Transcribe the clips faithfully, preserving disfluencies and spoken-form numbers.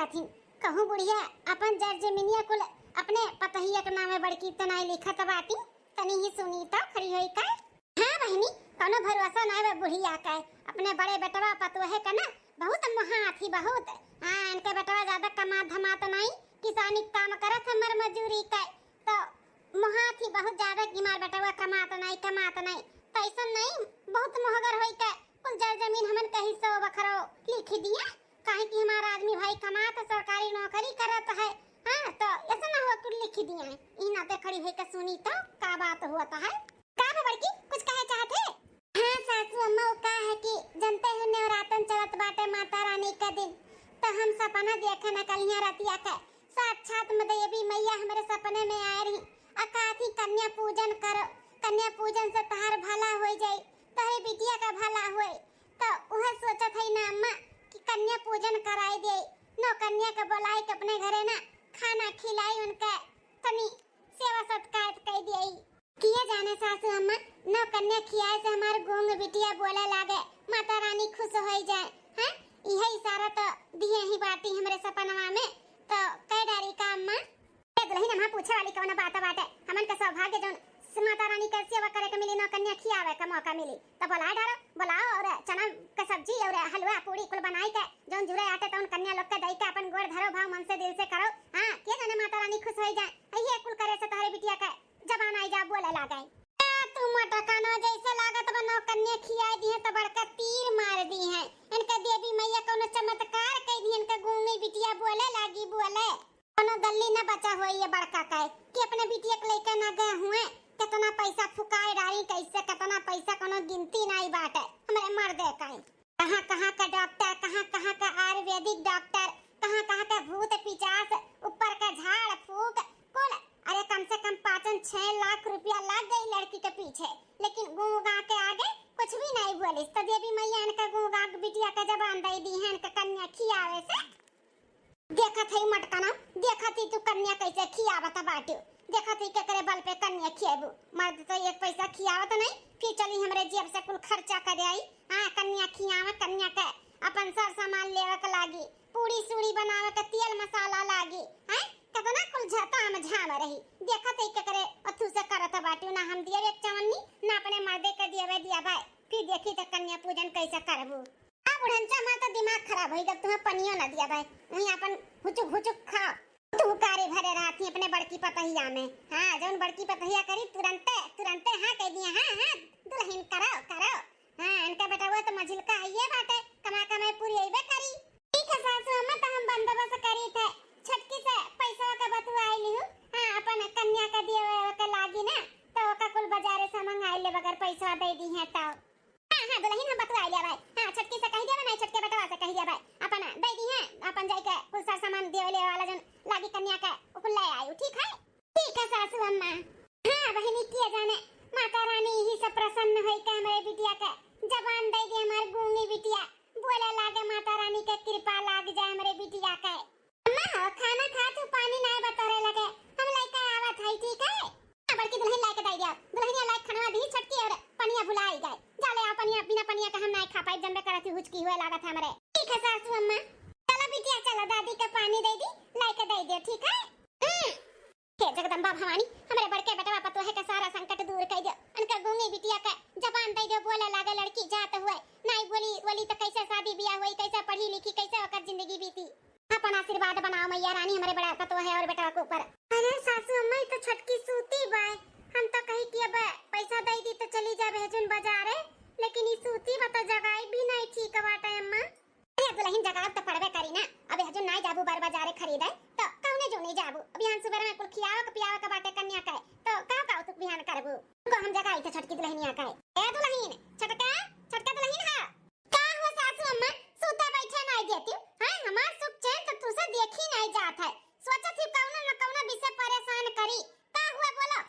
कहूँ बुढ़िया अपन जर जमीनिया कुल अपने पतहिया के नामे बड़की त नाई लिखत बाटी, तनी ही सुनी तो खड़ी होई का। हाँ बहिनी, कौनो भरोसा नाई बा बुढ़िया के, अपने बड़े बेटवा पतोहे के ना बहुत मोहात ही बहुत। हाँ, इनके बेटवा ज्यादा कमात धमात नाई, किसानी के काम करत है, मर मजूरी के, तो मोहात ही बहुत ज्यादा कि हमार बेटवा कमात नाई, कमात नाई, तो ऐसा नाई बहुत मोहगर होई के कुल जर जमीन हमन के हिस्सो बखरो लिखी दिया। काहे कि हमार आदमी भाई कमात है, सरकारी नौकरी करत है। हाँ, तो ऐसा ना हो कि लिख दिया है। ई नाते खड़ी होई के सुनी तो का बात होत है। का बा बड़की, कुछ कहे चाहत है? हाँ सासू अम्मा, वो का है कि जनते हो नवरातन चलत बाटे माता रानी का दिन, तो हम सपना देखे न कलिया रतिया के, साक्षात में देवी मैया हमरे सपने में आए रही। आ कहत ही कन्या पूजन करो, कन्या पूजन से तहार भला होई जाई, तोहरे बिटिया का भला होई। तो उहे सोचत हई ना अम्मा कि कन्या पूजन कराई दे, नौ कन्या के बुलाई के अपने घरे ना खाना खिलाई, उनके तनी सेवा सत्कार कई दिए। किए जाने सासू अम्मा, नौ कन्या खियाए से हमार गूंग बिटिया बोले लागे, माता रानी खुश होई जाए। हैं, इहे इशारा तो दिए ही बाटी हमरे सपनवा में, तो कह डारी का अम्मा? ए दुल्हन, हमार पूछे वाली कौनो बात बाटे? हमन के सौभाग्य जौन से माता रानी के सेवा करे के मिली, नौ कन्या खियावे के मौका मिली, तो बुलाए डारो, बुलाओ और चना के सब्जी और हलवा पूड़ी कुल बनाई के जौन जुरे आटे तौन कन्या लोग के दई के अपन गोड़ धरो, भाव मन से दिल से करो। हाँ, के जाने माता रानी खुश होई जाए, यही कुल करे से तोहरे बिटिया के जबान आई जा बोले लागे। ए, तू मोटकाना जैसे लागत बा, नौ कन्या खियाए दिए तो बड़का तीर मार दी है। इनका देवी मैया कौनो चमत्कार कई दी, इनका गूंगी बिटिया बोले लागी बोले। कोनो गल्ली न बचा होई ये बड़का के कि अपने बिटिया के लइके न गए हुए। कितना पैसा फुकाए डारी, कैसे कितना पैसा कोनो गिनती नाई बाटे हमरे मर्दे के। कहाँ कहाँ का डॉक्टर, कहाँ कहाँ का आयुर्वेदिक डॉक्टर, कहाँ कहाँ का भूत पिचास, ऊपर का झाड़ फूक, कुल। अरे कम से कम पाँचन छह लाख रुपया लग गई लड़की के पीछे, लेकिन गूंगा के आगे कुछ भी नहीं बोलिस। तो देवी मैया इनका गूंगा के बिटिया का जबान दे दी है इनका कन्या खियावे से। देखत हई मटकना, देखत ही तू कन्या कैसे खियावत बाटियो, देखत ही केकरे बल पे कन्या खियाबू। मर्द तो एक पैसा खियावत नहीं, फिर चली हमरे जेब से कुल खर्चा करे आई। हाँ, कन्या खियावे, कन्या के अपन सर सामान लेवे के लागी, पूड़ी सूड़ी बनावे के तेल मसाला लागी। हैं, कितना कुल झ-, ताम झाम रही। देखत ही केकरे अथू से करत बाटियो, ना हम दिए एक चवन्नी, ना अपने मर्दे के दिए दिया भाई। फिर देखी तो कन्या पूजन कैसे करबू। आ बुढ़नचा, हमार तो दिमाग खराब होई, जब तुम्हें पनियो ना दिया भाई, वहीं अपन हुचुक हुचुक खाओ। तू कारी भरे रहती अपने बड़की पतहिया में। हाँ, जौन बड़की पतहिया करी, तुरंते, तुरंते हाँ कह दिया, हाँ, हाँ, दुल्हन करो, करो। हाँ, इनका बेटा वो तो मझिलका है, ये बात है, कमा कमाई पूरी अइबे करी। ठीक है सासू अम्मा, तो हम बंदोबस्त करी थे, छटकी से पैसा का बतुआई लिहू। हाँ, अपन कन्या का दिए के लागी ना, तो ओका कुल बाजारे से मंगाई ले, बगैर पैसा दे दी है तो। हाँ, हाँ, दुल्हन हम बतुआ लिया भाई। हाँ, छटकी से कह दिया भाई, छोटके बेटवा से कह दिया भाई। अपन दे दी है, अपन जाई के कुल सर सामान देवे लेवे वाला जौन लागी कन्या के, वो कुल ले आयु, ठीक है? ठीक है सासू अम्मा। हाँ बहिनी, किया जाने माता रानी यही से प्रसन्न होई के हमरे बिटिया के जबान दे दे, हमार गूंगी बिटिया बोले लागे, माता रानी के कृपा लाग जाए हमरे बिटिया के। अम्मा हो, खाना खा तू, पानी नाय बतोरे लगे, हम लइके आवत हई, ठीक है? हाँ, बड़की दुल्हन लाइके दे दिया, दुल्हनिया लाइके खनवा दी छटकी और पनिया भुलाई गए। जा ले आओ पनिया, बिना पनिया के हम नाय खा पाई, जम्बे करत ही हुचकी हुए लागत है हमरे। ठीक है सासू अम्मा, चलो बिटिया चलो, दादी के पानी दे दी, लाइके दे दियो, ठीक है? हम्म। हे जगदम्बा भवानी, हमरे बड़के बेटवा पतोहे के सारा संकट दूर कर दियो, उनका गूंगी बिटिया के जबान दे दियो, बोले लागे लड़की जात हुए, नाई बोली, बोली तो कैसे शादी ब्याह हुई, कैसे पढ़ी लिखी, कैसे ओकर जिंदगी बीती। अपन आशीर्वाद बनाओ मैया रानी हमरे बड़ा पतोहे और बेटवा के ऊपर। अरे सासू अम्मा, ई तो छटकी सूती बाय। हम तो कही कि अब पैसा दे दी तो चली जाबे हजून बाजारे, लेकिन ई सूती बा तो जगाई भी नहीं ठीक बाटे अम्मा। अरे दुल्हन, जगाब तो पड़बे करी ना। अब हजून नाई जाबू बर बाजारे खरीदे तो कौने जो नहीं जाबू। अब यहाँ सुबह में कुल खियावे के पियावे के बाटे कन्या के, तो का का तू बिहान करबू? को हम जगाई थे छटकी दुल्हनिया के। ए दुल्हन, छटका, छटका दुल्हन है। का हुआ सासू अम्मा, सूता बैठे नाई देती? हैं, हमार सुख चैन तो तुसे देखी नाई जात है। सोचत ही कौनो न कौनो विषय परेशान करी। का हुआ बोलो?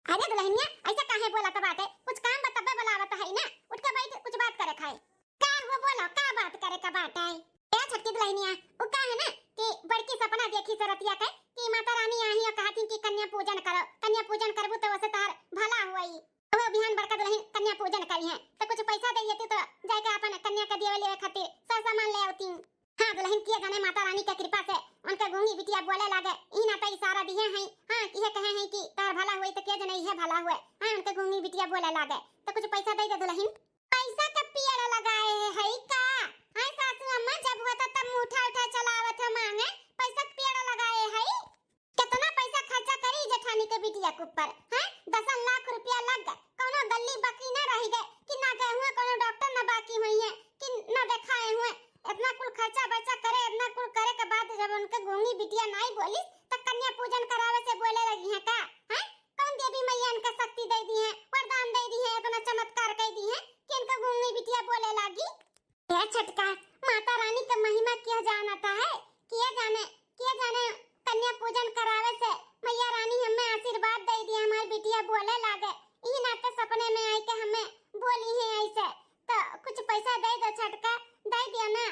अरे दुल्हनिया, ऐसा काहे बोलत बाटे? कुछ काम बा तब्बे बुलावत है ना। उठ के बैठ, कुछ बात करे खाए। का हुआ बोलो, का बात करे का बाटे? ए छटकी दुल्हनिया, उ का है ना कि बड़की सपना देखी से रतिया के कि माता रानी आई और कहती कि कन्या पूजन करो, कन्या पूजन करबू तो उसे तार भला हुई। वो बिहान बड़का दुल्हन कन्या पूजन करी है, तो कुछ पैसा दे देती तो जाके अपन कन्या के दिए लेवे खातिर सब सामान ले आती। हाँ दुलहिन, किया जाने माता रानी के कृपा से उनके गूंगी बिटिया बोले लागे। ई ना तो इशारा दिहे हैं, हाँ, इहे कहे हैं कि तोहर भला हुए तो किया जाने इहे भला हुए। हाँ, उनके गूंगी बिटिया बोले लागे तो कुछ पैसा दे दे दुलहिन। पैसा के पेड़ लगाए है का? हाँ सासू अम्मा, जब हुआ था तब मुठा उठा चलावत है मांगे, पैसा के पेड़ लगाए है। कितना पैसा खर्चा करी जेठानी के बिटिया के ऊपर, हैं? दसन लाख रुपया लग गए, कौनो गल्ली बाकी ना रह गए कि ना गए हुए, कौनो डॉक्टर ना बाकी हुई है कि ना देखाए हुए। इतना कुल खर्चा बर्चा करे, इतना कुल करे के बाद जब उनके गूंगी बिटिया नाई बोलिस, तो कन्या पूजन करावे से बोले लगी है का? हैं? कौन देवी मैया इनका शक्ति दे दी है, वरदान दे दी है, इतना चमत्कार कर दी है कि इनका गूंगी बिटिया बोले लागी? हे छोटका, माता रानी का महिमा किया जानता है? किया जाने, किया जाने कन्या पूजन करावे से मैया रानी हमें आशीर्वाद दे दिया, हमारी बिटिया बोले लागे। ई नाते सपने में आई के हमें बोली है ऐसे, तो कुछ पैसा दे दो छोटका, दे दिया ना।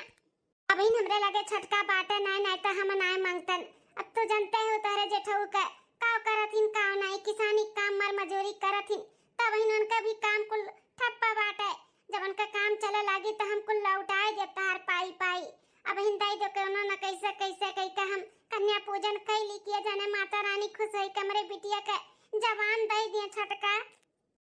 अबहिन हमरे लगे छोटका बाटे नाय, नाय तो हम नाय मांगतन। अब तू जानते हो तोहरे जेठऊ के काव करत हिन, काव नाय, किसानी काम मर मजूरी करत हिन, तबहिन उनका भी काम कुल ठप्पा बाटे। जब उनका काम चले लागी तो हम कुल लौटाए देब तहार पाई पाई। अबहिन दे दो कौनो न कैसे कैसे कई के हम कन्या पूजन कैली, किया जाने माता रानी खुश होई के हमरे बिटिया के जवान दे दिए छोटका।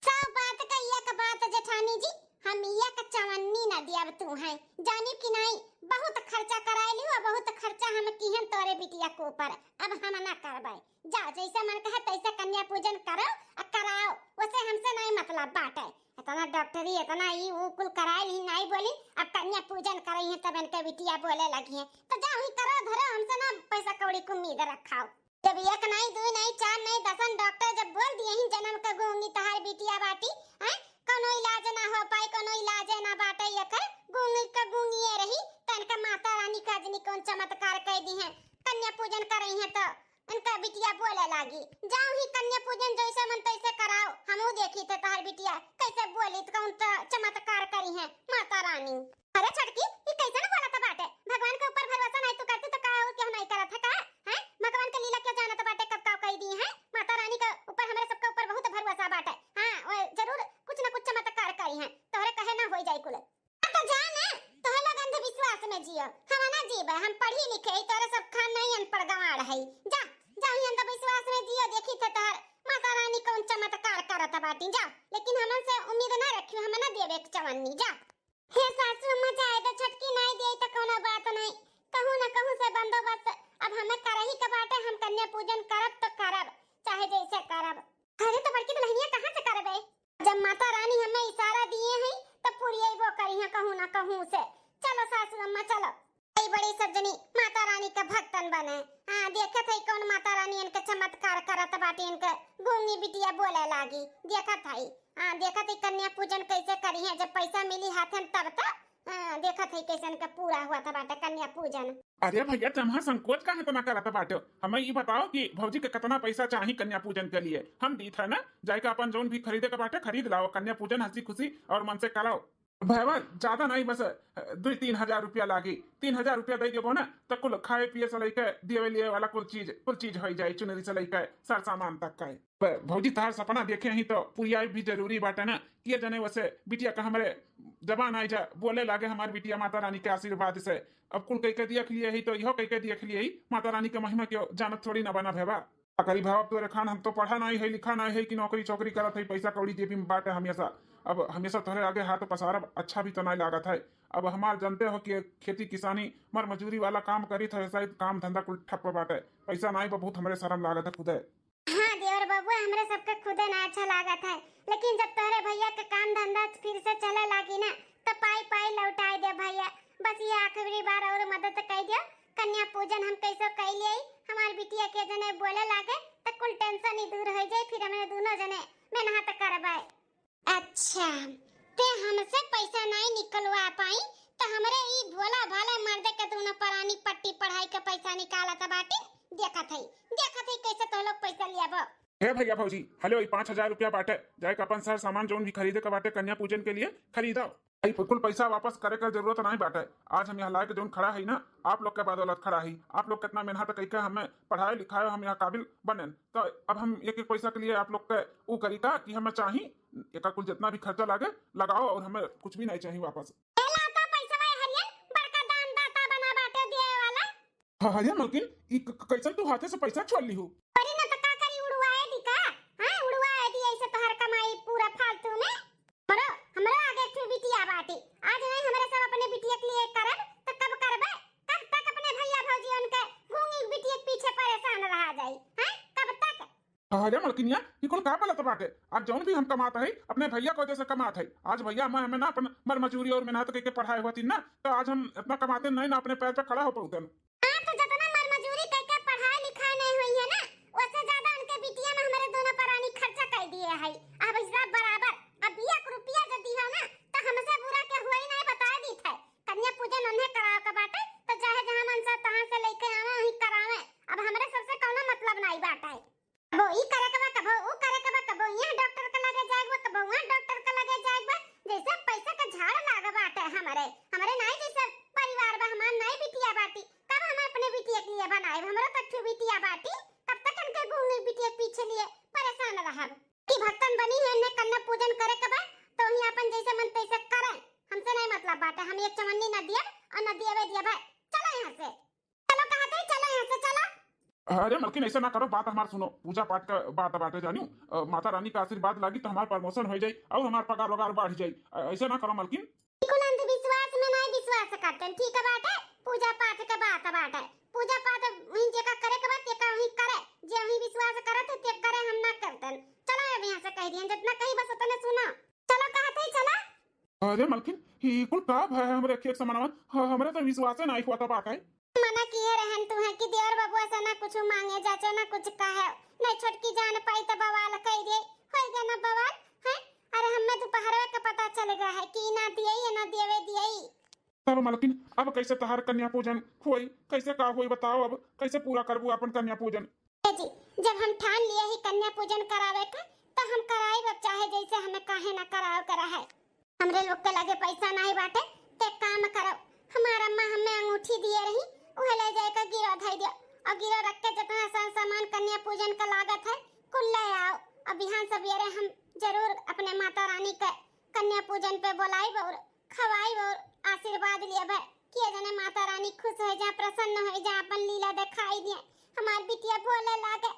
सब बात का एक बात जेठानी जी, हम एक चवन्नी ना दियब तू है, जानी कि नाई, बहुत खर्चा कराए लियो, बहुत खर्चा हम किहन तोरे बिटिया के ऊपर, अब हम ना करबे। जा जैसे मन कहे तैसे कन्या पूजन करो आ कराओ, वैसे हमसे नाई मतलब बाटे। इतना डॉक्टरी, इतना ई ऊ कुल कराए ली, नाई बोली, अब कन्या पूजन करई है तब इनके बिटिया बोले लगी है, तो जा वही करो धरो, हमसे ना पैसा कौड़ी को उम्मीद रखाओ। जब एक नाई, दुई नाई, चार नाई, दसन डॉक्टर जब बोल दिए ही जन्म का गूंगी तहार बिटिया बाटी, हैं? कौनो इलाज ना हो पाई, कौनो इलाज ना बाटे एकर, गूंगी का गूंगिए रही, तो इनका माता रानी का जनी कौन चमत्कार कर दी है, कन्या पूजन करई है तो इनका बिटिया बोले लागी। जाओ ही कन्या पूजन जैसे मन तैसे कराओ, हमहू देखी थे तहार बिटिया कैसे बोली तो कौन त-, चमत्कार करी है माता रानी। अरे छोटकी, ई कैसन बोलत बाटे? भगवान के ऊपर भरोसा नाई तू करती तो का हो, केहू नाई करत है का? हैं? भगवान के लीला के जानत बाटे, कब का कई दी है। माता रानी के ऊपर, हमरे सबके ऊपर बहुत भरोसा बाटे। हाँ, वो जरूर कुछ ना कुछ चमत्कार करी है, तोहरे कहे ना होई जाई कुल। आ तो जा ना, तोहे लोग अंधविश्वास में जियो, हम ना जीबे, हम पढ़ी लिखे ही, तोरे सब खान नहीं अनपढ़ गंवार है। जा, जा ही अंधविश्वास में जियो, देखी थे तोहर माता रानी कौन चमत्कार करत बाटी, जा। लेकिन हमन से उम्मीद ना रखियो, हम ना देवे एक चवन्नी, जा। हे सासू अम्मा, जाए दे छोटकी, नाई देई त कौनो बात नहीं, कहूँ न कहूँ से बंदोबस्त अब हमें करही के बाटे, हम कन्या पूजन करब तो करब, चाहे जैसे करब। अरे तो बड़की दुल्हनिया कहाँ से करबे? जब माता रानी हमें इशारा दिए हैं तो पुरियबो करी है कहूँ न कहूँ से। चलो सासू अम्मा चलो। ई बड़ी सज्जनी माता रानी के भक्तन बने। हाँ, देखत है कौन माता रानी इनके चमत्कार करत बाटी, इनके गूंगी बिटिया बोले लागी। देखत है, हाँ, देखत है कन्या पूजन कैसे करी है, जब पैसा मिली हाथन तब तो, हाँ, देखत है कैसे इनके पूरा हुआ था बाटे कन्या पूजन। अरे भैया, जम्हा संकोच काहे इतना करत बाटे? हमें ई बताओ कि भौजी के कितना पैसा चाही कन्या पूजन के लिए, हम दीत है ना, जाके अपन जौन भी खरीदे के बाटे खरीद लाओ, कन्या पूजन हंसी खुशी और मन से कराओ। भैया, ज्यादा नहीं, बस, अ, दुई तीन हजार रुपया लागी। तीन हजार रुपया दे देबो ना, तो कुल खाए पिए से लेके देवे लिए वाला कुल चीज, कुल चीज होई जाई, चुनरी से लेके सर सामान तक का। ब-, भौजी, तहार सपना देखे ही तो पुरियाई भी जरूरी बाटे ना। किए जाने वैसे बिटिया का हमरे जबान आई जा, बोले लागे हमार बिटिया माता रानी के आशीर्वाद से। अब कुल कई के देख लिए ही तो इहो कई के देख लिए ही, माता रानी के महिमा के जानत थोड़ी ना बना भैया। का करी भैया, अब तोरे खान हम तो पढ़ा नहीं है, लिखा नहीं है कि नौकरी चौकरी करत है, पैसा कौड़ी जेबी में बाटे हमेशा। अब हमेशा तोहरे आगे हाथ पसारब अच्छा भी तो नहीं लागत है। अब हमार जानते हो कि खेती किसानी मर मजूरी वाला काम करी थे, शायद काम धंधा कुल ठप बाटे, पैसा नहीं बा, बहुत हमरे शर्म लागत है खुदे। हाँ देवर बबुआ, हमरे सबके खुदे ना अच्छा लागत है, लेकिन जब तोहरे भैया के काम धंधा फिर से चले लागी ना, तो पाई पाई लौटाई दे भैया। बस ये आखिरी बार और मदद कई दियो, कन्या पूजन हम कैसो कई लिए, हमार बिटिया के जने बोले लागे तो कुल टेंशन ही दूर हो जाए, फिर हमने दोनों जने मेहनत करबे। अच्छा, ते हमसे पैसा नहीं निकलवा पाई तो हमरे ई भोला भाला मर्दे के दोनों परानी पट्टी पढ़ाई के पैसा निकालत बाटे। देखत है, देखत है कैसे तो लोग पैसा लियाबो। हे भैया भौजी, हलो ई पाँच हजार रुपया बाटे, जाए के अपन सर सामान जौन भी खरीदे के बाटे कन्या पूजन के लिए खरीदो। ई कुल पैसा वापस करे के जरूरत नहीं बाटे। आज हम यहाँ लाए के जौन खड़ा है ना, आप लोग के बदौलत खड़ा है। आप लोग कितना मेहनत करके हमें पढ़ाए लिखाए, हम यहाँ काबिल बने, तो अब हम एक एक पैसा के लिए आप लोग के ऊ करी का कि हमें चाही, एका कुल जितना भी खर्चा लागे लगाओ और हमें कुछ भी नहीं चाहिए वापस। ए लाता पैसवा ए हरियन, बड़का दान दाता बना बा, हाँ, अरे मलकिन, ई क-, क-, कैसन तू हाथे से पैसा छोड़ लिहू? अरे ना तो का करी, उड़वाए दी का? हाँ, उड़वाए दी ऐसे तोहर कमाई पूरा फालतू में। हमरो, हमरो आगे एक ठो बिटिया बाटी। आज नहीं हमरे सब अपने बिटिया के लिए करब, तो कब करबे? कब तक अपने भैया भौजी उनके गूंगी बिटिया के पीछे परेशान रहा जाई? हैं? कब तक? अरे मलकिनिया, ई कुल का बोलत बाटे? आज जौन भी हम कमात है, अपने भैया के वजह से कमात है। आज भैया मैं हमें ना अपन मर मजूरी और मेहनत करके पढ़ाए होती ना, तो आज हम इतना कमाते नहीं ना, अपने पैर पे खड़ा हो पाउतन। हाँ, तो जितना मर मजूरी करके पढ़ाई लिखाई नहीं हुई है ना, उससे ज्यादा उनके बिटिया में हमारे दोनों परानी खर्चा कर दिए है। अब हिसाब बराबर, अब एक रुपया जो दिया ना, तो हमसे बुरा के हुआ ही नहीं बता दी थे। कन्या पूजन उन्हें करावे के बाटे, तो चाहे जहाँ मन से तहाँ से लेके आवे, वहीं करावे। अब हमरे सबसे कौनो मतलब नहीं बाटे। कबो ई करे के बा, कबो ऊ करे के बा, कबो यहाँ डॉक्टर के लगे जाए के बा, कबो वहाँ डॉक्टर के लगे जाए के बा। जैसे पैसा के झाड़ लाग बाटे हमरे, हमरे नाई जैसे परिवार बा, हमार नाई बिटिया बाटी, कब हम अपने बिटिया के लिए बनाए? हमरो तो ठू बिटिया बाटी, कब तक इनके गूंगी बिटिया के पीछे लिए परेशान रहब? कि भक्तन बनी है, इन्हें कन्या पूजन करे के बा, तो ही अपन जैसे मन तैसे करें, हमसे नहीं मतलब बाटे। हम एक चवन्नी न दियब और न दियबे दियब है। चलो यहाँ से। चलो, कहत है, चलो यहाँ से, चलो। अरे मलकिन, ऐसे ना करो, बात हमार सुनो, पूजा पाठ का बात बाटे जानियो, अ, माता रानी का आशीर्वाद लागी तो हमार प्रमोशन हो जाई और हमार पगार वगार बढ़ जाई। अ, ऐसे ना करो मलकिन। कुल अंधविश्वास में नहीं विश्वास करते, ठीक है बाटे, पूजा पाठ का बात बाटे, पूजा पाठ वहीं जेका करे के बात, तेका वहीं करे, जे वहीं विश्वास करत है, ते करे, हम ना करते। चलो अब यहाँ से कह दिए, जितना कही बस उतने सुनो। चलो कहत है, चलो। अरे मलकिन, ई कुल का भय है हमरे खेत समनवा? ह-, हमरे तो विश्वासे नाई हुआ था बाटे। मना किए रहन तुहे कि देवर बबुआ से ना कुछ मांगे जाचे, ना कुछ कहे, नहीं छोटकी जान पाई तो बवाल कह दे, होई गया ना बवाल, हैं? अरे हमें दोपहरवे के पता चल गया है कि ना दिए, ये ना देवे दिए। तब मलकिन, अब कैसे तहार कन्या पूजन होई, कैसे का होई बताओ, अब कैसे पूरा करबू अपन कन्या पूजन? ए जी, जब हम ठान लिए ही कन्या पूजन करावे के, तो हम कराई, अब चाहे जैसे हमें काहे ना करावे के रहे। हमरे लोग के लगे पैसा नहीं बाटे, ते काम करो, हमार अम्मा हमें अंगूठी दिए रही, उहे ले जाए के गिरो धई दियो, और गिरो रख के जितना सा-, सामान कन्या पूजन का लागत है, कुल ले आओ। और बिहान सवेरे हम जरूर अपने माता रानी के कन्या पूजन पे बोलाइब और खवाइब और आशीर्वाद लियब कि ये जने माता रानी खुश हो जा, प्रसन्न हो जा, अपन लीला दिखाई दिए, हमार बिटिया बोले लागे।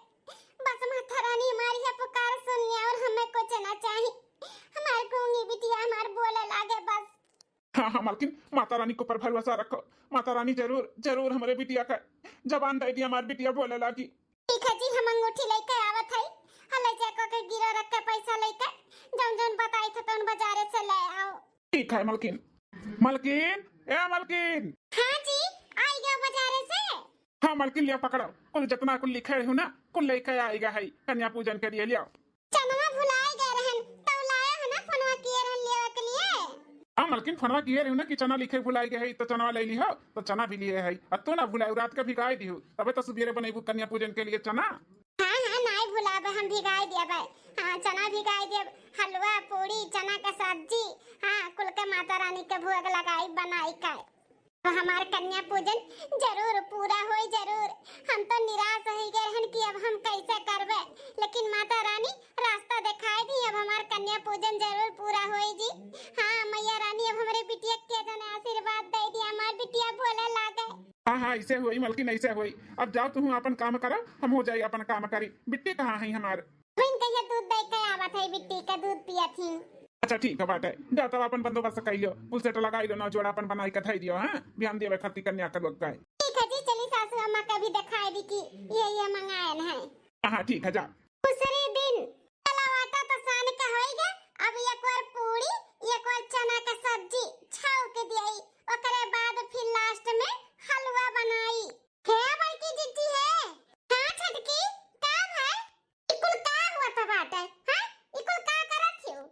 बस माता रानी हमारी ये पुकार सुन ले और हमें कुछ ना चाहिए। हमार गूंगी बिटिया हमार बोले लागे बस। हाँ, हाँ, मलकिन, माता रानी के ऊपर भरोसा रखो। माता रानी जरूर, जरूर हमरे बिटिया का जबान दे दी, हमार बिटिया बोले लागी। ठीक है जी, हम अंगूठी लेके आवत हई। हाँ, ले जाए के गिरो रख के पैसा लेके जौन जौन बताई थे तौन बाजारे से ले आओ। ठीक है मलकिन। मलकिन, ए मलकिन। हाँ जी, आई गया बाजारे से। हाँ मलकिन, लिया पकड़ो, कुल जितना कुल लिखे हो ना, कुल लेके आएगा है कन्या पूजन के लिए, लिया। चनवा भुलाए गए रहन, तब लाया है ना, फोनवा किए रहन लेवे के लिए। हाँ मलकिन, फोनवा किए रहू ना कि चना लिखे भुलाए गए है, तो चनवा ले ली हो, तो चना भी लिए है। अब तो ना भुलाए, रात का भिगाए दी हो, तबे तो सुबेरे बनेबू कन्या पूजन के लिए चना। हाँ, हाँ, नाई भुलाबे, हम भिगाई देबे। हाँ, चना भिगाई देब, हलवा, पूड़ी, चना के सब्जी, हाँ, कुल के माता रानी के भोग लगाई, बनाई के। तो हमार कन्या पूजन जरूर पूरा होई, जरूर। हम तो निराश हो गए हन कि अब हम कैसे करबे, लेकिन माता रानी रास्ता दिखाई दी, अब हमार कन्या पूजन जरूर पूरा होई जी। हाँ, मैया रानी, अब हमरे बिटिया के जने आशीर्वाद दे दी, हमार बिटिया बोले लागे। हाँ, हाँ, ऐसे होई मलकिन, ऐसे होई। अब जाओ तुम अपन काम करो, हम हो जाई अपन काम करी। बिट्टी कहाँ है हमार? बहन कहिया दूध दे के आवत है, बिट्टी के दूध पियत ही। अच्छा ठीक है बाटे, जा तब अपन बंदोबस्त कर लियो, कुल सेट लगाई लो, नौ जोड़ा अपन बनाई के धई दियो, हाँ, बिहान देवे खातिर कन्या के लोग के। ठीक है जी, चली सासू अम्मा के भी दिखाई दी कि ये ये मंगायन है। हाँ, हाँ, ठीक है, जा। दूसरे दिन चला आटा तो सान के होई गए, अब एक बार पूड़ी, एक बार चना के सब्जी छौंक दियाई, ओकरे बाद फिर लास्ट में हलवा बनाई। हे बड़की जिज्जी हे। हाँ छोटकी, का भाई? ई कुल का हुआ था बाटे? हाँ? ई कुल का करत हियो?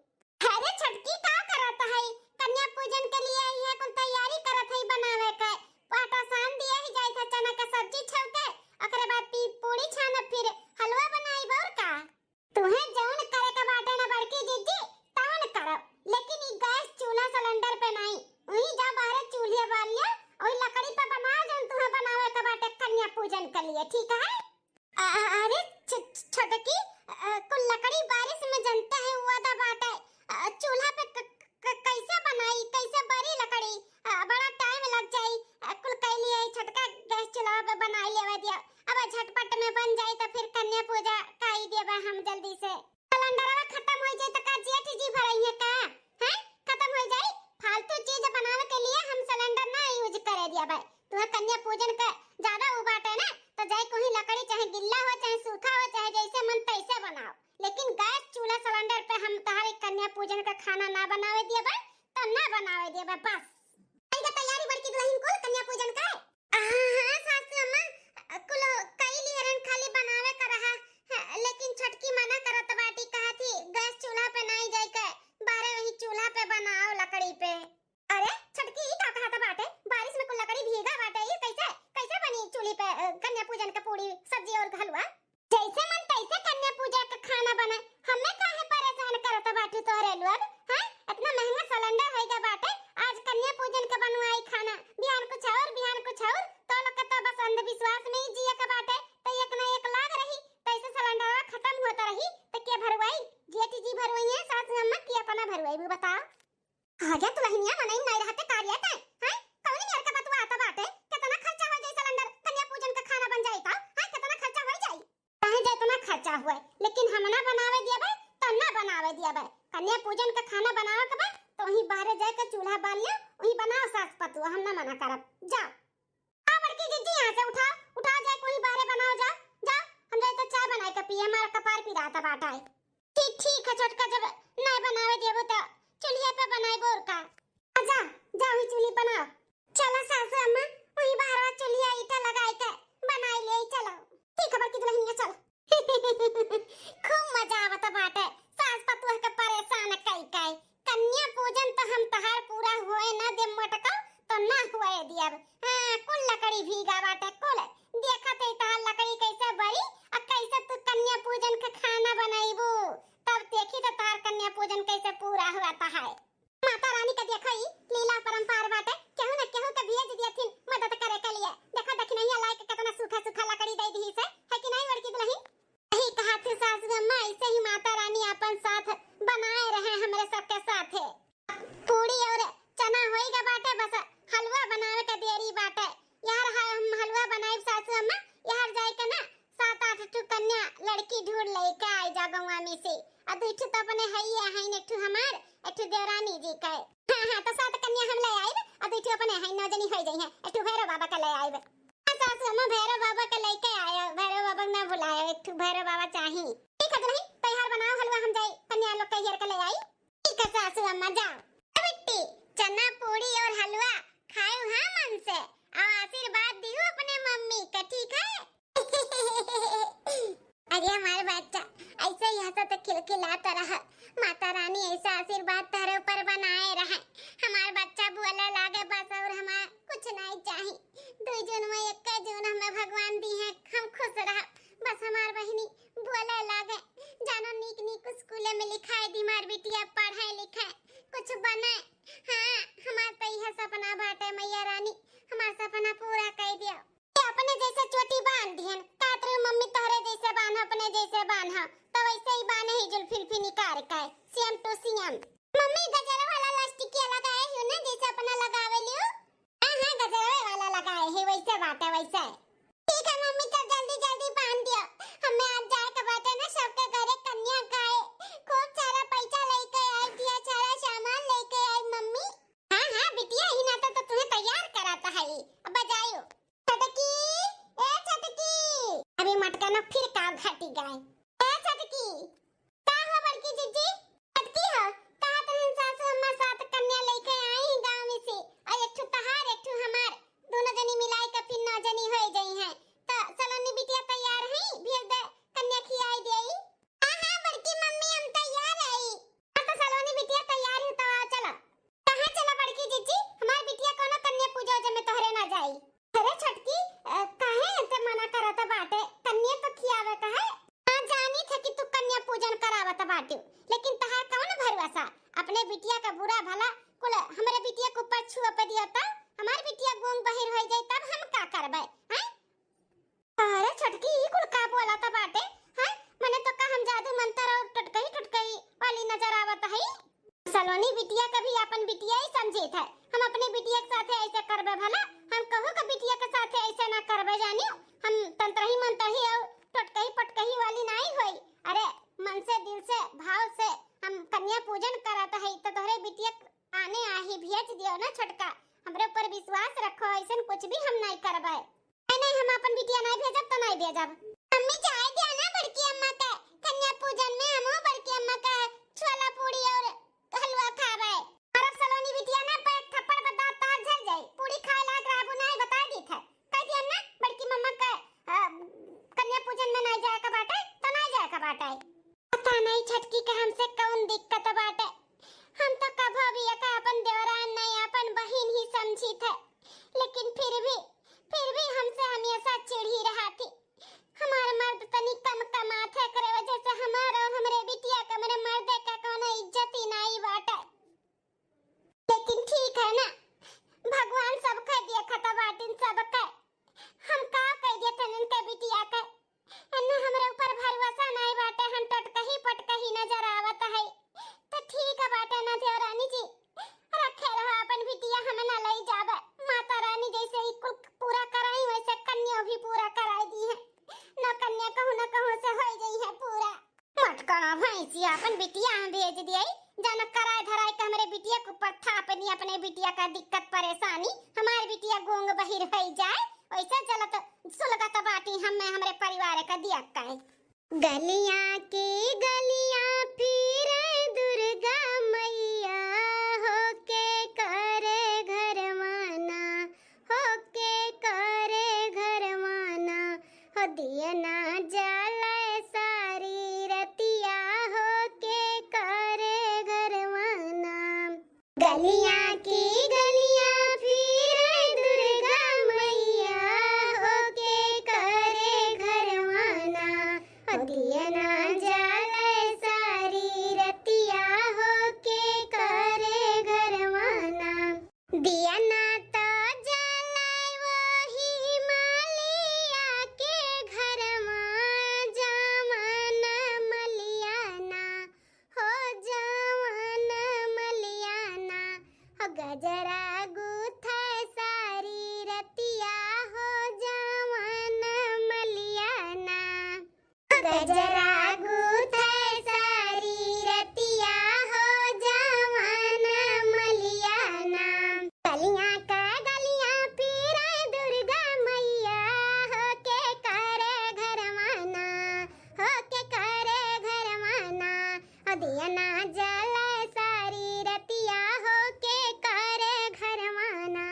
अरे छोटकी का करत है? कन्या पूजन के लिए ई है कुल तैयारी करत है बनावे के। आटा सान दिए ही जाई था चना के सब्जी छौंके, ओकरे बाद पी-, पूड़ी छानब फिर हलवा बनाई और का? तुहे जौन करे के बाटे ना बड़की जिज्जी, तौन करो, लेकिन ई गैस चूल्हा सिलेंडर पे नहीं, वही जा बाहरे चूल्हे बाल लिया, वही लकड़ी पे बनाओ जौन तुहे बनावे के बाटे कन्या पूजन के लिए, ठीक है? अ-, अरे छ-, छ-, छोटकी, अ, कुल लकड़ी बारिश में जनते है हुआ था बाटे, अ, चूल्हा पे क-, क-, कैसे बनाई, कैसे बरी लकड़ी, अ, बड़ा टाइम लग जाई, अ, कुल कैली है छोटका गैस चूल्हा पे तो कन्या पूजन का ज्यादा उ बाटे ना, तो जाए कोई लकड़ी चाहे गिल्ला हो, चाहे सूखा हो, चाहे जैसे मन तैसे बनाओ, लेकिन गैस चूल्हा सिलेंडर पे हम तहार कन्या पूजन का खाना ना बनावे दिया बा, तो ना बनावे दिया बा बस। कहीं का तैयारी बड़की दुल्हन कुल कन्या पूजन का? हाँ, हाँ, सासू अम्मा, कुल कई लिहरन, खाली बनावे का रहा, हाँ, लेकिन छोटकी मना करत बाटी, कहा थी गैस चूल्हा पे नाई जाए के, बारे वही चूल्हा पे बनाओ लकड़ी पे। अरे छोटकी, ई का कहत बाटे? बारिश में कुल लकड़ी भीगा बाटे, ई कैसे, कैसे बनी चूल्ही पे, अ, कन्या पूजन के पूड़ी, सब्जी और हलवा? जैसे मन तैसे कन्या पूजा का खाना बने, हमें काहे परेशान करत बाटू तोहरे लोग, हैं? इतना महंगा सिलेंडर होइगा बाटे, आज कन्या पूजन का बनवाई खाना, बिहान कुछ और, बिहान कुछ और, तो लोग के तो बस अंधविश्वास में ही जिए के बाटे, तो एक ना एक लाग रही, तो ऐसे सिलेंडरवा खत्म होता रही, तो के भरवाई? जेठ जी भरवाई है, सास अम्मा की अपना भरवाई, वो बताओ। आगे दुल्हनिया मनई नहीं रहते कार्य ते, हैं? कौन मेर का बतुआ आता बाटे? कितना खर्चा हो जाई सिलेंडर, कन्या पूजन का खाना बन जाई तो, हैं? कितना खर्चा हो जाई? चाहे जितना खर्चा हुए, लेकिन हम ना बनावे दियाबे, तो ना बनावे दियाबे। कन्या पूजन का खाना बनावे के बा, तो वहीं बाहरे जाए के चूल्हा बाल ले, वहीं बनाओ सास पतुआ, हम ना मना करब। जाओ। आ बड़की जिज्जी, यहाँ से उठाओ, उठाओ, जाए कोई बाहरे बनाओ, जाओ, जाओ, हम जाए तो चाय बनाए के पिए, हमारा कपार पिराता बाटा है। ठीक, ठीक है छोटका, जब नहीं बनावे देबो तो चूल्हे पे बनाएबो और का। आ जा, जा वही चूल्ही बनाओ। चलो सासू अम्मा, वही बाहरवा चूल्हिया ईटा लगाए के बनाई ले, चलो। ठीक है बड़की दुल्हनिया, चलो। खूब मजा आवत बाटे सास पतोह के परेशान कई कई। कन्या पूजन तो हम तहार पूरा होए न देब मोटका, तो ना होए दियब। हाँ, कुल लकड़ी भीगा बाटे, कुल। देखत है तहार लकड़ी कैसे बरी, आ कैसे तू कन्या पूजन के खाना बनैबू, तब देखी तो तहार कन्या पूजन कैसे पूरा हुआ तहार। माता रानी के देखो ई लीला परंपार बाटे, केहू न केहू के भेज दियथिन मदद करे के लिए। देखो दखिनैया लाए के कितना सूखा सूखा लकड़ी दे दी से, है कि नहीं बड़की दुल्हन? सही कहा थे सासू अम्मा, ऐसे ही माता रानी अपन साथ बनाए रहे हमरे सबके साथे। पूड़ी और चना होई गा बाटे, बस हलवा बनावे के देरी बाटे। यार है हम हलवा बनाइब सासू अम्मा, यार जाए के ना सात आठ ठू कन्या लड़की ढूंढ लेके आई जा गौवा में से। आ दुई ठू तो अपने हइये हइन, एक ठू हमार, एक ठू देवरानी जी के। हाँ, हाँ, तो सात कन्या हम ले आइब, आ दुई ठू अपने हइन, नौ जनी होई जइहें। एक ठू भैरव बाबा के ले आइब। हाँ, सासू अम्मा भैरव बाबा के लेके आया, भैरव बाबा के ना भुलाया, एक ठू भैरव बाबा चाही। ठीक है दुल्हन, तैयार बनाओ हलवा, हम जाई कन्या लोग के हेर के ले आई। ठीक है सासू अम्मा, जाओ। ए बिट्टी, चना पूड़ी और हलवा खायो हाँ मन से, और आशीर्वाद दियो अपने मम्मी का, ठीक है? अरे हमार बच्चा, ऐसे ही हंसत खिलखिलात रह। माता रानी ऐसा आशीर्वाद तारे ऊपर बनाए रहे। हमार बच्चा बोले लागे बस, और हमार कुछ नहीं चाही। दुई जून में एक जून हमें भगवान दी है, हम खुश रह। बस हमार बहिनी बोले लागे, जानो नीक नीक स्कूल में लिखाए दी हमार बिटिया, पढ़े लिखे, कुछ बने। हाँ, हमार तो यह सपना बाटे मैया रानी, हमार सपना पूरा कर दियो। ये अपने जैसे चोटी बांध दिहन, कहत रही मम्मी तोहरे जैसे बांध, अपने जैसे बांध, तो वैसे ही बांधे ही जुल्फी उल्फी निकाल के, same to same। मम्मी गजरा वाला लिपस्टिक के लगाए हो ना, जैसे अपना लगावे लियो। हाँ, हाँ, गजरवे वाला लगाए है, वैसे बात है, वैसे। ठीक है मम्मी, चल जल्दी जल्दी बांध दियो, हमें आज जाए के बाटे ना सबके घरे कन्या खाए। खूब सारा पैसा लेके आए, ढेर सारा सामान लेके आए मम्मी। हाँ, हाँ, बिटिया, ही ना तो, तो तुम्हें तैयार कराता है, अब बजायो। छटकी, ए छटकी। अभी मटका ना फिर का घटी गए। ए छटकी। का हो बड़की जिज्जी? छटकी हो, कहा तहन सासू अम्मा सात कन्या लेके आई गाँव में से, और एक ठो तहार, एक ठो हमार, दोनों जनी मिलाई के फिर नौ जनी होई जइहें। तो सलोनी बिटिया तैयार है, भेज दे, कन्या खियाई देई। हाँ, हाँ, बड़की मम्मी, हम तैयार हई। हाँ, तो सलोनी बिटिया तैयार है, तो आओ, चलो। कहाँ चला बड़की जिज्जी? हमार बिटिया कोनो कन्या पूजा उजा में तोहरे ना जाई। अरे छोटकी, अ, काहे एते मना करत बाटे? कन्या तो खियावे का है। हाँ, जानी थे कि तू कन्या पूजन करावत बाटू, लेकिन तहार कौन भरोसा? अपने बिटिया का बुरा भला कुल हमरे बिटिया के ऊपर छुआ पे दिया, तब हमार बिटिया गूंग बहिर हो जाई, तब हम का करबे, हैं? अरे छोटकी, ई कुल का बोलत बाटे? हैं? मने तो का हम जादू मंतर और टुटकई टुटकई वाली नजर आवत हई? सलोनी बिटिया के भी अपन बिटिया ही समझित है। हम अपने बिटिया के साथे ऐसे करबे भला? हम कहू के बिटिया के साथे ऐसे ना करबे जानियो। हम तंत्रही मंत्रही और टुटकई पटकई वाली नाई होई। अरे मन से, दिल से, भाव से हम कन्या पूजन करत हई, तो तोहरे बिटिया आने आही भेज दियो ना छोटका, हमरे ऊपर विश्वास रखो, ऐसन कुछ भी हम नहीं करबे। नहीं, नहीं, हम अपन बिटिया नहीं भेजब तो नहीं भेजब। मम्मी, जाए दिया ना बड़की अम्मा के कन्या पूजन में, हम बड़की अम्मा के छोला पूड़ी और हलवा खाबे। अरे सलोनी बिटिया ना, पे एक थप्पड़ में दांत तार झड़ जाई। पूड़ी खाए लायक रहबू नहीं, बता दी थे। कह दिया ना बड़की मम्मा के, अ, कन्या पूजन में नहीं जाए का बाटे, तो नहीं जाए का बाटे। पता नहीं छटकी के हमसे कौन दिक्कत बाटे। हम तो कभो भी एका अपन देवरान नहीं, अपन बहिन ही समझी थे, लेकिन फिर भी, फिर भी हमसे हमेशा चिढ़ी रहा थी। हमार मर्द तनी कम कमात है, एकरे वजह से हमार और हमरे बिटिया के हमरे मर्दे का कोनो इज्जत ही नहीं बाटे। लेकिन ठीक है ना, भगवान सबके देखत बाटिन, सबके। हम का कह देतन इनके बिटिया के, इन्हें हमरे ऊपर भरोसा नहीं बाटे, हम टटकही पटकही नजर आवत है। तो ठीक बाटे ना देवरानी जी, रखे रहो अपन बिटिया, हम ना लई जाबे। माता रानी जैसे ही कुल पूरा कराई, वैसे कन्या भी पूरा कराई दी है। न कन्या कहूँ न कहूँ से होई गई है पूरा। मटकना भैंसिया, अपन बिटिया हम भेज दिए, जाना कराए धराए के हमरे बिटिया के ऊपर थापनी, अपने बिटिया का दिक्कत परेशानी, हमार बिटिया गूंग बहिर होई जाए, वैसे जलत सुलगत बाटी हम, हमरे परिवार का दिया काहे। गलियां की गलियां फिरे दुर्गा मैया, होके करे घरवाना, होके करे घरवाना, हो दिया ना जले सारी रतिया, होके करे घरवाना। गलियां की गलियां फिरे दुर्गा मैया, होके करे घरवाना। हो दिया ना जले सारी रतिया, होके करे घरवाना। दिया ना तो जले वही मलिया के घरमा, जवन मलिया ना हो जवन मलिया ना, हो गजरा गूथे सारी रतिया, हो जवन मलिया ना। गजरा गूथे सारी रतिया, हो जवन मलिया ना। गलियां का गलियां फिरे दुर्गा मैया, होके करे घरवाना, होके करे घरवाना। हो दिया ना जले सारी रतिया, होके करे घरवाना।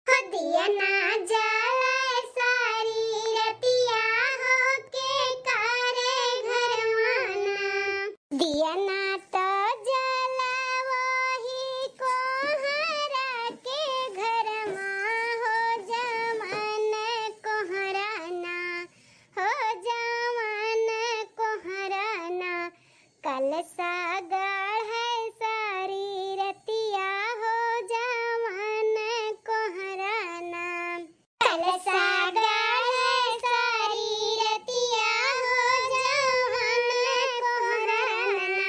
हो दिया ना जले सारी रतिया, होके करे घरवाना। दिया ना तो जले वही कोहरा के घरमा, हो जवन कोहरा ना, हो जवन कोहरा ना। कलसा गढ़े सारी रतिया, हो जवन कोहरा ना। कलसा गढ़े सारी रतिया, हो जवन कोहरा ना।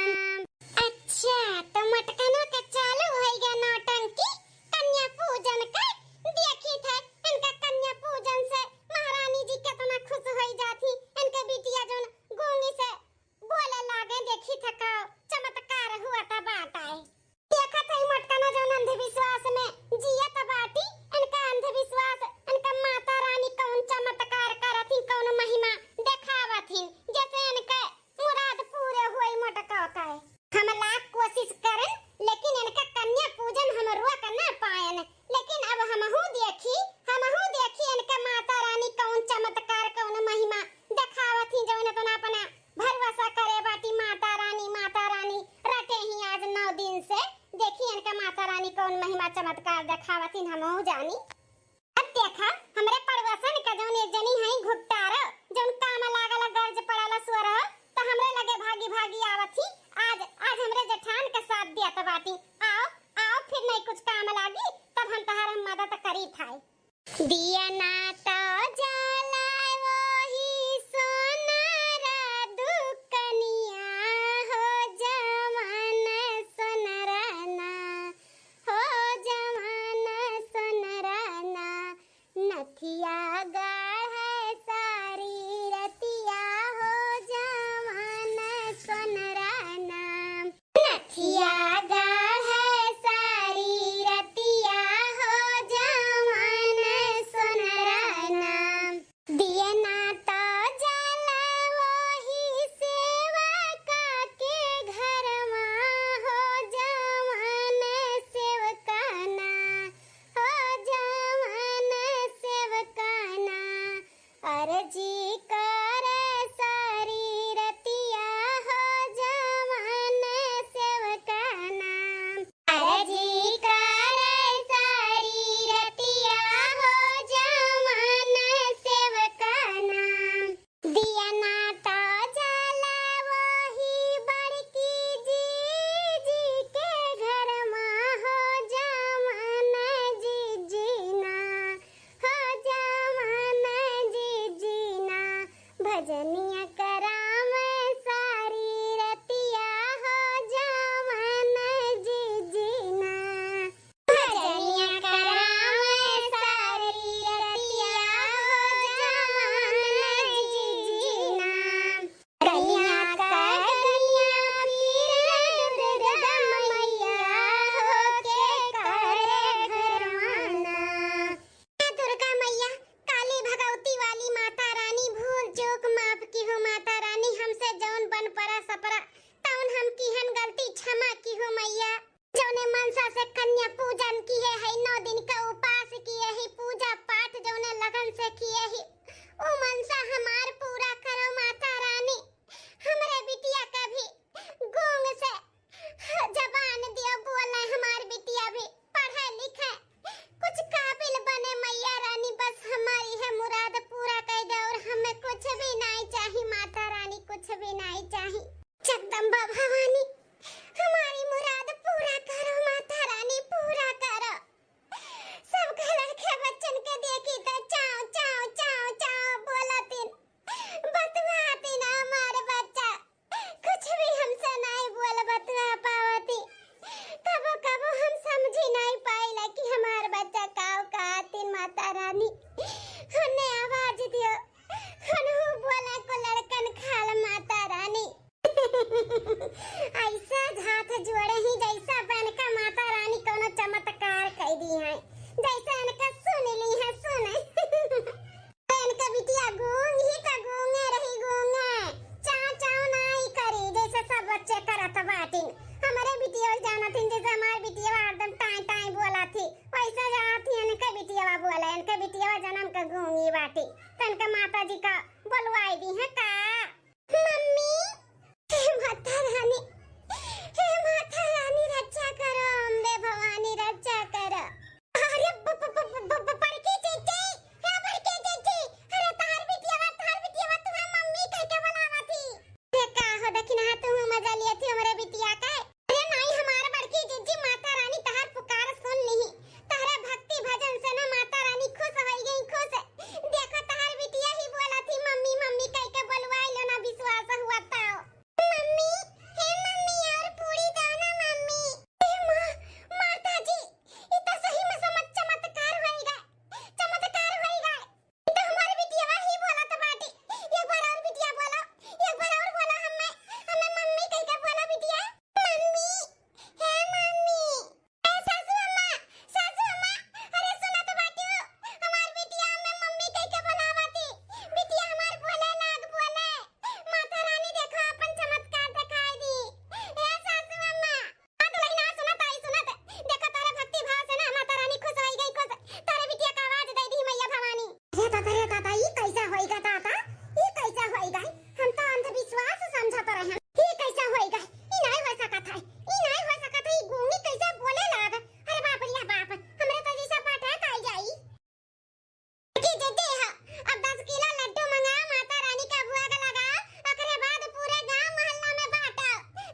अच्छा, तो मटकनों के चालू होइगा नौटंकी कन्या पूजन के। देखी थे इनका कन्या पूजन से महारानी जी कितना खुश होई जाती। इनके बिटिया जौन गूंगी से बोले लागे, देखी थे का चमत्कार हुआ था बात आए। देखा थे मटकना जौन अंधविश्वास में जियत बाटी, इनका अंधविश्वास, इनका माता रानी कौन चमत्कार करथिन, कौन महिमा देखावथिन, जैसे इनके मुराद पूरे होई मटका का। हम लाख कोशिश करन, लेकिन इनका कन्या पूजन हम रोक ना पायन। लेकिन अब हमहू देखी, हमहू देखी इनका माता रानी कौन चमत्कार, कौन महिमा देखावत ही, जौन इतना अपना भरोसा करे बाटी माता रानी, माता रानी रटे ही आज नौ दिन से। देखी इनका माता रानी कौन महिमा चमत्कार देखावत ही, हमहू जानी। अब देखा, हमरे पड़ोसन का जौन एक जनी हई घुट्टार, जौन काम लागल गर्ज पड़ल सुअर, त हमरे लगे भागी भागी आवत ही। आज, आज हमरे जेठान के साथ दियत बाटी। आओ, आओ, फिर नहीं कुछ काम लागी, तब हम तहार हम मदद करी थाई। दिया ना तो जलाए वही सोनारा दुकनिया, हो जवन सोनरा ना, हो जवन सोनरा ना। नथिया गढ़े सारी रतिया, हो जवन सोनरा ना। नथिया गढ़े सारी रतिया, हो बोला, इनके बिटिया जनम का गूंगी बाटी, तो इनके माता जी का बोलवाई दी है का? मम्मी, हे माता रानी, हे माता रानी रक्षा करो, अम्बे भवानी रक्षा करो। अरे ब-, ब-, ब-, ब-, ब-, बड़की जीजी, हे बड़की जीजी, अरे तहार बिटियावा, तहार बिटियावा, तुम्हार मम्मी कह के बुलावा थी। अरे का हो दखिनहा, तू मजा लिया थी हमरे बिटिया का? अरे नाई, हमार बड़की जीजी, माता रानी तहार पुकार सुन लिही। तहरे भक्ति भजन से ना माता रानी खुश होई गई, खुश। देखो तहार बिटिया ही बोला थी, "मम्मी, मम्मी" कह के बोलवाई लो ना, विश्वास हुआ तो। मम्मी, हे मम्मी, और पूरी दो ना मम्मी। हे माँ, माता जी, ई तो सही में समझ चमत्कार होई गए, चमत्कार होई गए। ई तो हमार बिटिया ही बोलत बाटी। एक बार और बिटिया बोलो, एक बार और बोलो हमें, हमें मम्मी कह के बोलो बिटिया। मम्मी, हे मम्मी। ए सासू अम्मा, सासू अम्मा, अरे सुनत बाटू, हमार बिटिया हमें मम्मी कह के बुलावती। बिटिया हमार बोले लाग बोले। माता रानी देखो अपन चमत्कार दिखाई दी। ए सासू अम्मा। हाँ दुल्हन, हाँ सुनत आई सुनत। देखो तोरे भक्ति भाव से ना माता रानी खुश होई गई खुश। तोरे बिटिया का आवाज दे दी मैया भवानी। हे दादा, हे दादा, ई कैसा होइगा दादा? ई कैसा होइगा? हम तो अंधविश्वास समझत रहे। ई कैसा होइगा? ई नाई हो सकत है, ई नाई हो सकत है, ई गूंगी कैसे बोले लाग? अरे बाप रे बाप, हमरे तो जैसा पटक आई जाई। की जीजी हो, अब दस किलो लड्डू मंगाओ, माता रानी का भोग लगाओ, ओकरे बाद पूरे गांव मोहल्ला में बांटो।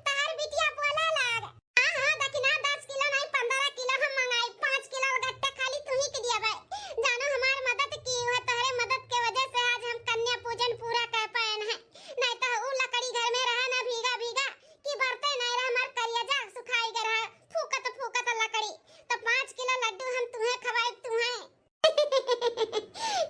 तहार बिटिया बोले लाग। हाँ, हाँ, दखिना दस किलो नहीं, पन्द्रह किलो हम मंगाई, पाँच किलो गट्टा खाली तू ही के दिया भाई। जानो हमार मदद की हुआ, तोहरे मदद के वजह से आज हम कन्या पूजन पूरा कर पाए हैं। नहीं तो ऊ लकड़ी घर में रहा ना भीगा भीगा, कि बरते नहीं रहा, हमार करिया जा सुखाई गए रहा, फूकत फूकत लकड़ी। तो पाँच किलो लड्डू हम तुम्हें खवाई, तुम्हें।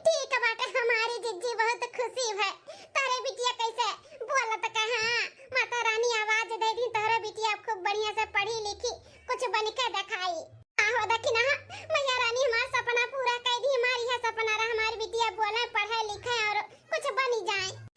ठीक बाटे हमारी जिज्जी, बहुत खुशी है। तोहरे बिटिया कैसे बोलत का? हाँ, माता रानी आवाज दे दी, तोहरे बिटिया खूब बढ़िया से पढ़ी लिखी, कुछ बन के दिखाई। आहो दखिना, मैया रानी हमार सपना पूरा कर दी, हमार यह सपना रहा, हमारी बिटिया बोले, पढ़े लिखे और कुछ बनी जाए।